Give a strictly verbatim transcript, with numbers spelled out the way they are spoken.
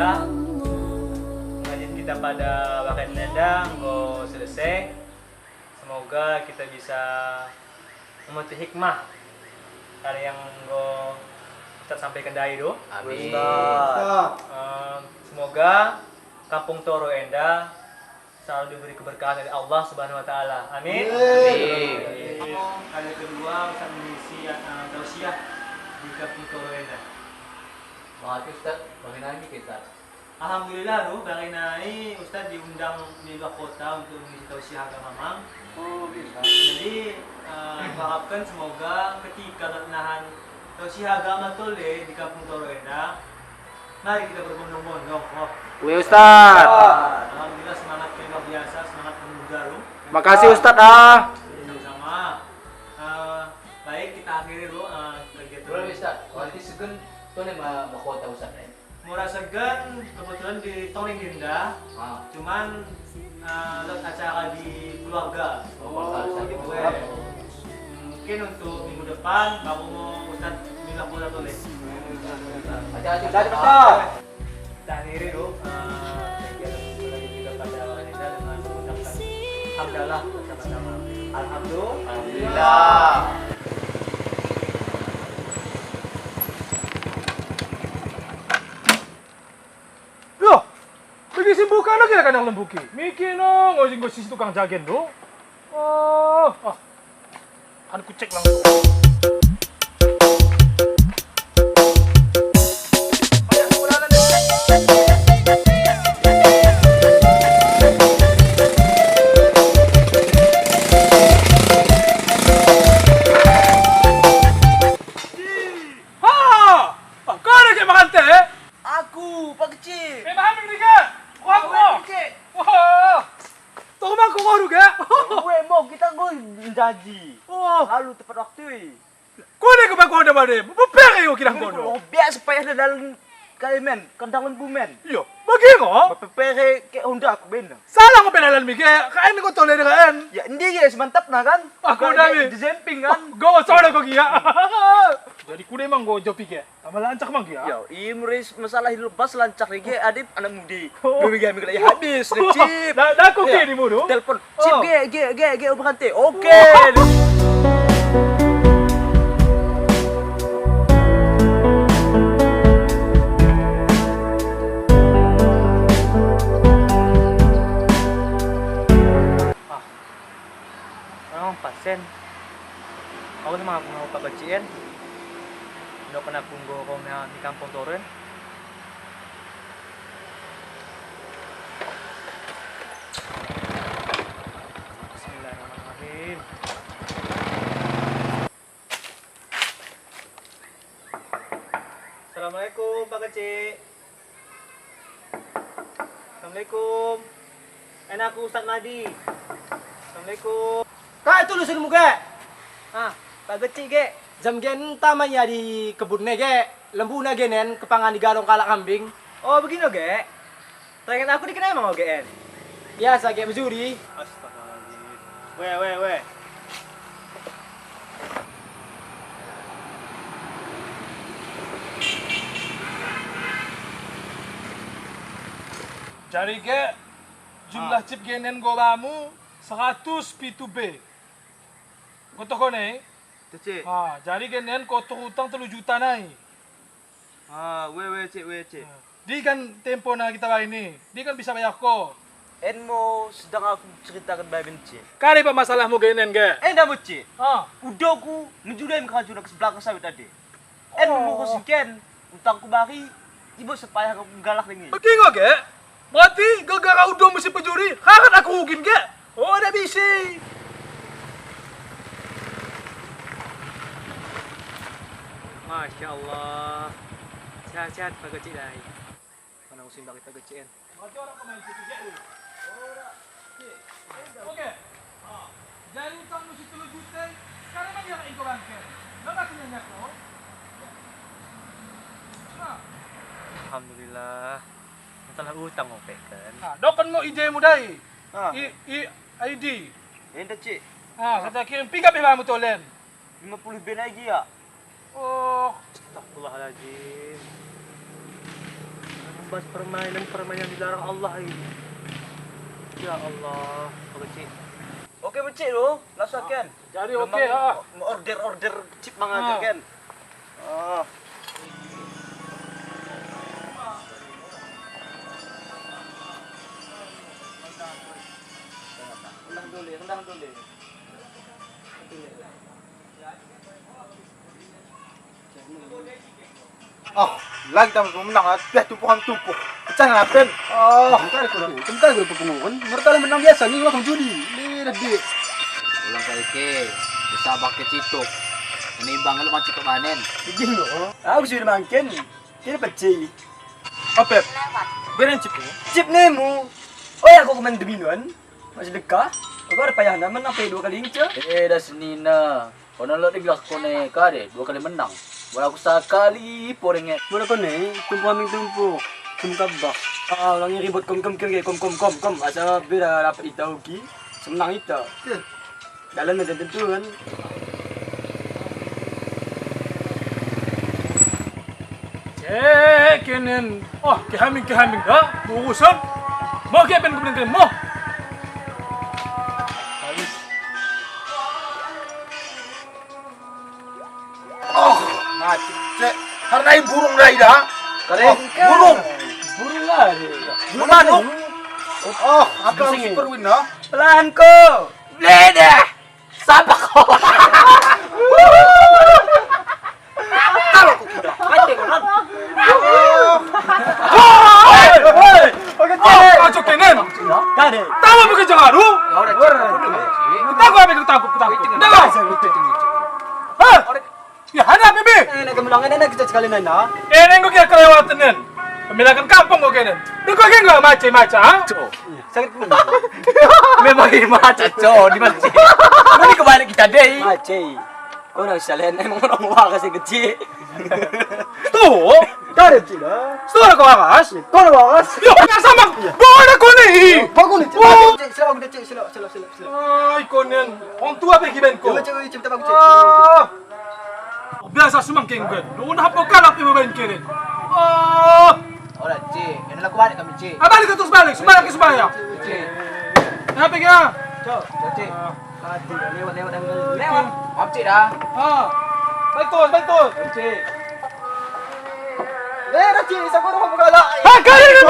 Pengajian kita pada waktu ini dah enggo selesai. Semoga kita bisa memetik hikmah dari yang enggo Ustaz sampaikan tadi tu. Amin. Ustaz. Em, semoga Kampung Toro enda selalu diberi keberkahan dari Allah Subhanahu wa Ta'ala. Amin. Amin. Kali kedua Ustaz mengisi, eh, tausiah di Kampung Toro enda. Makasih Ustaz, bagaimana ini kita? Alhamdulillah, tu, bagi nai Ustaz diundang mi luah kota untuk mengisi tausiah agama mang. Oh, bisa. Jadi, eh, kuharapkan semoga ketika nahan tausiah agama tole di Kampung Toro enda, mari kita berbondong-bondong, oh. Weh, Ustaz. Alhamdulillah, semangat yang luar biasa, semangat penuh jarum. Makasih, Ustaz, ah. Sama-sama. Eh, baik, kita akhiri dulu, eh, kegiatan. Boleh, Ustaz. Wati segen tole ma-, mahkota, Ustaz, eh. Mura segen kebetulan di Toring Dinda, ah, cuman, eh, lot acara di keluarga. Oh, keluarga. Weh. Mungkin untuk minggu depan baru mo Ustaz mi luah kota tole. Ada, ada, ada. Kita akhiri dulu, eh, kegiatan kita pada hari ini dengan mengucapkan hamdalah bersama-sama. Alhamdulillah. Alhamdulillah. Loh, bagi si mbuka lagi lah kandang lembu ki. Miki no, nggo si, nggo si tukang jagen tu. Oh, ah. Anu kucek langsung. Ha! Ah, kau ada cek makan teh, eh? Aku, Pak Kecik. Eh, makan dike. Kuah, kuah. Kecik. Wah. Tong mangko koru, ge? Weh, mo kita nggo njanji. Oh. Lalu tepat waktu i. Kono ke bako honda bade. Bepere ko kidang kono. Biasa payah dalan kai men, kandang lembu men. Iyo, bagi ngo? Bepere ke honda aku ben. Salah ngo pedalan mi, ge? Kaen ko tole de kaen. Ya, ndi ge semantapna kan? Aku dah mi. Di jemping kan? Go sore ko gia. Jadi kude mang go jopi ge. Tambah lancak mang gia. Yo, i muris masalah hidup pas lancak lagi, adip anak mudi. Oh. Dua minggu lagi habis, Cip. Dah, dah, oke, di mulu. Telepon. Cip, ge, ge, ge, ge, oke. Ah. Memang pasen. Aku sama aku ngau Pak Kecik en. Ndokken aku nggo ko mi kampung Toren. Bismillahirrahmanirrahim. Assalamualaikum, Pak Kecik. Assalamualaikum. En aku Ustaz Madi. Assalamualaikum. Kai tu lusunmu ge? Ah, Pak Kecik ge. Jam ge enta ma ia di kebunna ge, lembuna ge nen kepangan digalong kalak kambing. Oh, begino ge. Tainget aku dike nai mang oge en. Biasa ge mejuri. Astagfirullahaladzim. Weh, weh, weh. Jari ge jumlah cip ge nen nggo bamu seratus pitu be. Ko toho ko nai? Tece. Ah, jari ge nen ko terutang tellu juta nai. Ah, weh, weh, Cik, weh, Cik. Ah. Di kan tempona kita baini, di kan bisa bayar ko. En mo sedang aku ceritaken bamin, Cik. Kade pe masalahmu ge nen ge? Enda mo, Cik. Ah. Udoku mejuri mi keracunen ke sebelah sawit ade. En mo ko singken, utangku bari, ibo sepayah aku galak dengi. Bagi ngo ge? Berarti gara-gara udomu si pejuri, harat aku rugin ge? Oh, dak bisi. Masya Allah. Sehat-sehat Pak Kecik dai. Mana musim bagi Pak Kecik en. Berarti orang pemain situ je lu. Oke. Ah. Jari utangmu si tellu juta, sekarang kan dia engko bangke. Nggak ngasih nanya ko. Nah. Alhamdulillah. Masalah utang oke kan. Nah, dokken mo I D-mu dai. Ah. I, I, I D. Enda, Cik. Ah, kata kirim piga pe bamu tolen. Lima puluh ben lagi ya. Oh. Astagfirullahaladzim. Permainan-permainan dilarang Allah ini. Ya Allah, oke, Cik. Oke, becik lo, langsung kan. Jadi oke, ah. Order-order chip mangga kan. Ah. Rendang dulu, rendang dulu. Oh, lagi tama pemenang, ah, biar tumpuh kami tumpuh. Pecah na pen. Oh, kemkali kuda, kemkali kuda pepunguan. Mereka menang biasa ni, langsung judi. Ni, dadi. Ulang kali ke, bisa pakai cituk. Ini bang, lu mancing ke manen. Begini loh. Aku sudah makin. Kira pecih. Apep. Beren chip ni. Chip nemu. Oh ya, aku kemen deminuan. Masih dekah. Aku ada payah namen sampai dua kali ince. Eh, dah senina. Kono lot di gelas kone kade, dua kali menang. Bola aku sakali porenge. Bola kone, tumpuh aming tumpuh. Tumpuh kabah. Ah, ulangi ribut kom kom kom kom kom kom kom. Asa beda dapat itau ki. Semenang ita. Dalan medan tentu kan. Eh, kenen. Oh, kehaming, kehaming dah. Urusan. Mo ke pen kemudian kenen mo. Oh, mati. Cek, karena i burung dah ida. Kare. Oh, burung. Burung lah. Burung manuk. Oh, apa super win dah? Pelan ko. Bledah. Sapak. Kalau ku kira, mate ko non. Hei, hei. Oke, oh, cek. Ajo kenen. Kade. Tama pakai jangaru. Kutangkup, kutangkup, kutangkup. Dengar. Hah? Ya, ada apa, Bi? Eh, nak kemulangan, nak kita sekali nai, nah. Eh, nenggo kia kelewatan, nen. Pemilakan kampung kau kenen. Nenggo kia nggak mace-mace, ha? Sakit pun. Memang ini mace, co, di mace. Ini kebalik kita deh. Mace. Kau nang salen, emang orang waras yang kecil. Tuh. Kau ada cila. Tuh ada kau waras. Kau ada waras. Yo, nggak sama. Iya. Bawa ada kau nih. Bagus nih. Wah. Cek, sila, udah cek, sila, sila, sila, sila. Ai, konen. Orang tua pe kiben ko. Coba, coba, coba, coba, coba. Ah. Biasa sumang kenggen. Lu unah apa kalap ibu ben keren. Ah. Ora, Ci. Ini laku balik kami, Ci. Ah, balik terus balik. Sumbayang ke sumbayang. Ci. Kenapa ya? Cok, Ci. Lewat, lewat, lewat. Lewat. Maaf, Ci, dah. Ah. Betul, betul. Ci. Eh, Ci, sabar, apa galak? Hei, kali ini.